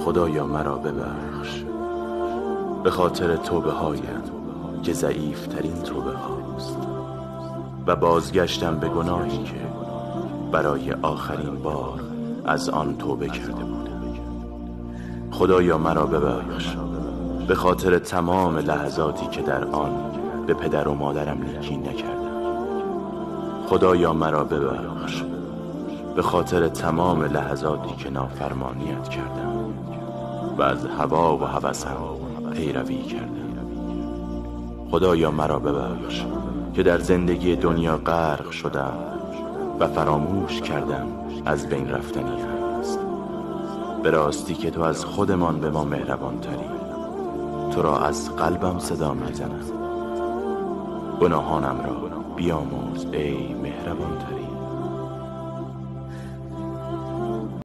خدایا مرا ببخش به خاطر توبه هایم که ضعیف ترین توبه هاست و بازگشتم به گناهی که برای آخرین بار از آن توبه کرده بودم. خدایا مرا ببخش به خاطر تمام لحظاتی که در آن به پدر و مادرم نیکی نکردم. خدایا مرا ببخش به خاطر تمام لحظاتی که نافرمانیت کردم و از هوا و هوسم پیروی کردم. خدایا مرا ببخش که در زندگی دنیا غرق شدم و فراموش کردم از بین رفتنی است. به راستی که تو از خودمان به ما مهربان تری. تو را از قلبم صدا میزنم. گناهانم را بیامرز ای مهربان تری.